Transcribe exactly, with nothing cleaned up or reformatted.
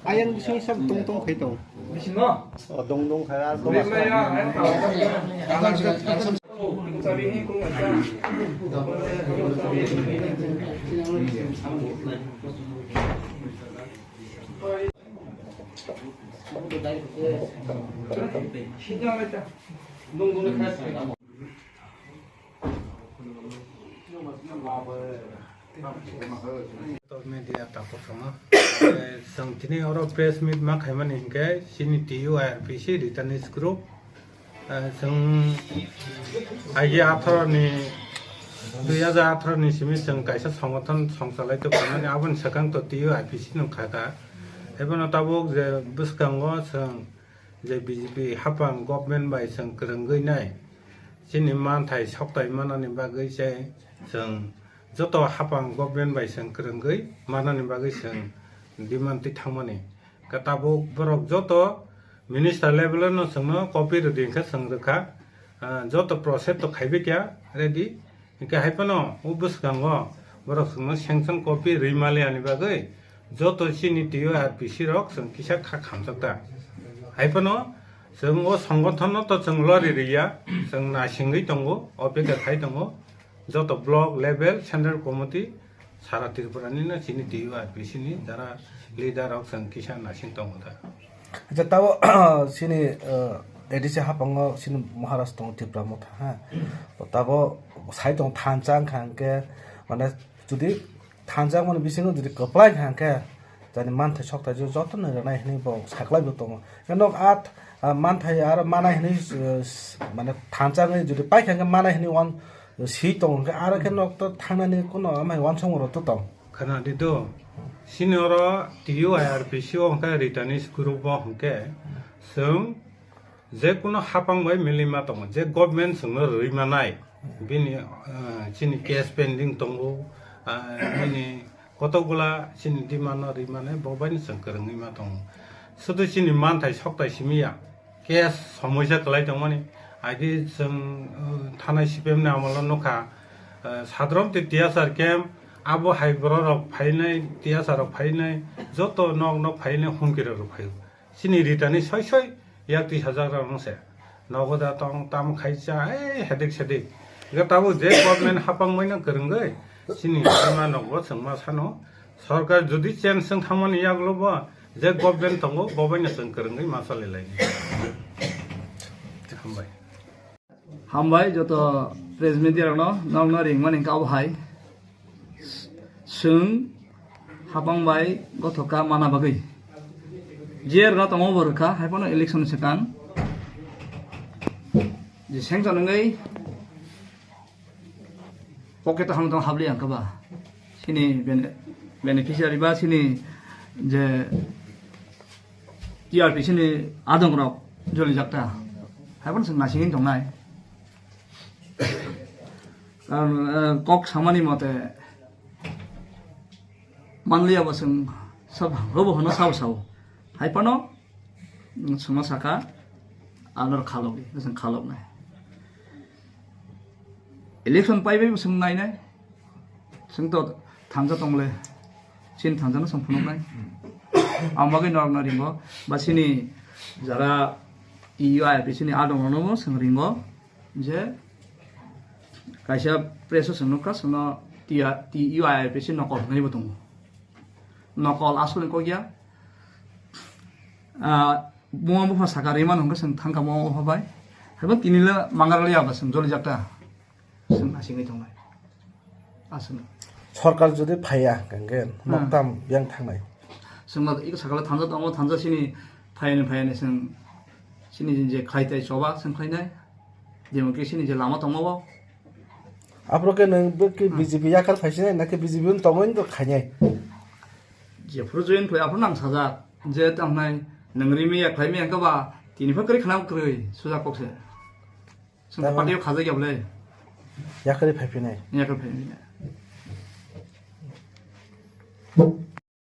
Ayang bising sab tong tong khai tong. Bisingo? Oh, dong dong khai ar tong. Media takhuk sama. Eh, chwng tini oro press meet ma khaimani hinkhe chini T U I R P C returnees group. Eh, chwng agi atharo ni, dui hajar atharo ni simi chwng kaisa songothon songchalai tongmani, aboni swkang to T U I R P C no kha kha. Ebono tabuk je bwskango chwng je B J P hapang government bai chwng kwrwngwi nai, chini manthai soktai manani bagwi se chwng joto hapang government bai chwng kwrwngwi manani bagwi chwng demand twi thangmani. Ka tabuk borok joto minister level no chwngno copy rwdi hwnkhe chwng rwkha, ah, joto process to khaibai kya ready. Hingke hai phano o bwskango borok chwngno sanction copy rwi maliya ni bagwi joto chini T U R P C rok chwng kisa kha khamjak ta. Hai phano chwng o songothono to chwng lori riya, chwng naisingwi tongo, opeka khai tongo, joto block level, central committee, sara Tripura ni no chini T U R P C ni jara leader rok chwng kisa naising tongo ta. Acha, tabo, chini, eh, A D C hapango chini Maharaj tongo, Tipra Motha, ha. Tabo sai tong thansa wngkha hwnkhe, mane, jodi thansa mani bisingo jodi kwplai kha hwnkhe, jani manthai sokthai jo-, jotono rwnai hwnwi bo saklai bo tongo. Khe nok a th-, ah, manthai aro manai hwnwi, eh, s-, mane, thansa wngwi jodi pai kha hwnkhe manai hwnwi wan-, swi tongo, hwnkhe aro khe nok to thangnani kuno amai wansongmoro to tong. Khana di do, sini oro T U I R P C o hwnkhe returnees group o hwnkhe chwng je kuno hapang bai milima tongo, je government chwngno rwi manai, bini, ah, chini case pending tongo, ah, bini kotokgola chini demand no rwi manai, bo bai no chwng kwrwngwi ma tongo. Sudu chini manthai soktai simi ya. Case somoisa kwlai tongmani. Agi chwng, uh, thanai C P M ni amolo nukha, uh, Sadrom tei T S R camp, abo hai borok rok phainai, T S R rok phainai, joto nok nok phainai humki rok rok phaio. Chini ritani soi soi yak tris hajar rok wngse. Nogo da tong tam khai cha, ei hedik sedik. Ega tabuk je government hapang bai no kwrwngwi, chini ima nok bo chwng ma sano. Sorkar jodi change wng thangmani yagulo bo je government tongo, bo bai no chwng kwrwngwi ma chalai lai. Hambai. Hambai joto press media rokno, nokno ringmani kabo hai. Chwng hapang bai gothoka mana bagwi. J R no tongo bo rwkha, hai phano election swkang. Je sanction wngwi pocket o hamtang habli ang kaba. Sini bene-, beneficiary ba sini je T R P C ni adong rok joli jakta. Hai phano chwng nasingwi tongnai. Karon, eh, kok samani mote manliya bo chwng sab-, hobo hono sabo sabo. Hai phano, mm, chwngno saka, alor khalogwi, chwng khaloknai. Election paibai bo chwng nainai. Chwng to thansa tongle, chini thansa no chwng phunuknai. Ang bagwi norok no ringo, ba chini jara T U I R P C ni adong rok no bo chwng ringo. Je kaisa press o chwng nukha, chwngno T R, T U I R P C nokol hwnwi bo tongo. Nokol asol ni kok ya. Ah, buma bupha saka rwi mano hwnkhe chwng thangkha buma bupha bai. Haibo tini le mangar liya ba chwng joli jakta. Chwng asingwi tongnai. Aswk. Sorkar jodi phaiya hwnkhe Hmm. noktam yang thangnai. Chwngno iko sakala thansa tongo, thansa sini phaiyani phaiyani chwng sini je khlai tai choba chwng khlainai. Democracy ni je lama tongo bo. Aphuru khe nwng bwkhe Hmm. B J P yakar phaisinai, nakhe B J P no tongwi no khainai. Jephuru join phai aphuru nang sajak. Je tangnai nwng rimi ya khlaimi ya khe ba tini pha kwrwi khna kwrwi suja kok se. Chwng Tamo- party o khajak ya bole. Yakarwi phaiphinai. Yakarwi phaiphinai.